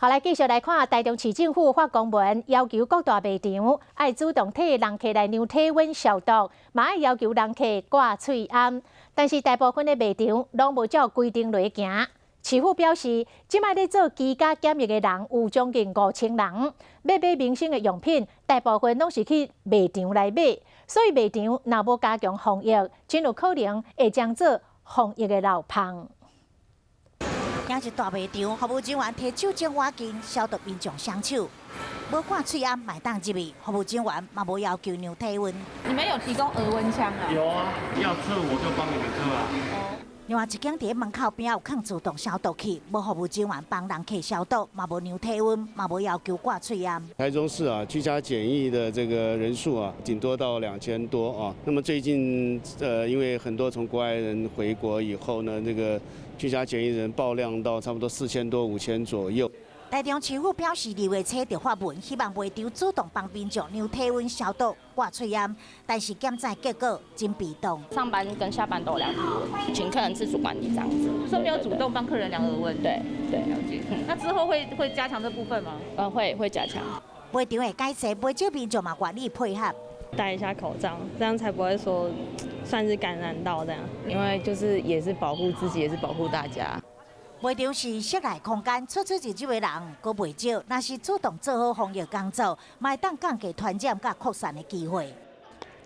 好，來繼續來看台中市政府發公文，要求各大賣場愛主動替人客來量體溫消毒，嘛愛要求人客掛喙罨。但是大部分的賣場攏無照規定來行。市府表示，這擺咧做居家檢疫的人有將近5000人，欲買民生的用品，大部分攏是去賣場來買，所以賣場若無加強防疫，真有可能會將做防疫的漏縫。今日大賣場服務人員提酒精碗巾消毒民眾雙手，無掛喙罨嘛會當入去，服務人員嘛無要求量體溫。你們有提供額溫槍啊？有啊，要測我就幫你們測啊。另外一間佇門口邊有放自動消毒器，無服務人員幫人客消毒，嘛無量體溫，嘛無要求掛喙罨。台中市啊，居家檢疫的這個人數啊，頂多到2000多啊。那麼最近，因為很多從國外人回國以後呢，那個居家檢疫人爆量到差不多4000多、5000左右。台中市府表示，2月初就發文，希望賣場主動幫民眾量體溫、消毒、掛喙罨，但是檢查結果真被動。上班跟下班都量體溫，請客人自主管理這樣子。說沒有主動幫客人量額溫。對對，了解。那之後會加強這部分嗎？會加強。賣場會改善，袂少民眾嘛願意配合，戴一下口罩，這樣才不會說算是感染到這樣。因為就是也是保護自己，也是保護大家。賣場是室內空間，出出入入的人閣袂少，若是主動做好防疫工作，嘛會當降低傳染佮擴散的機會。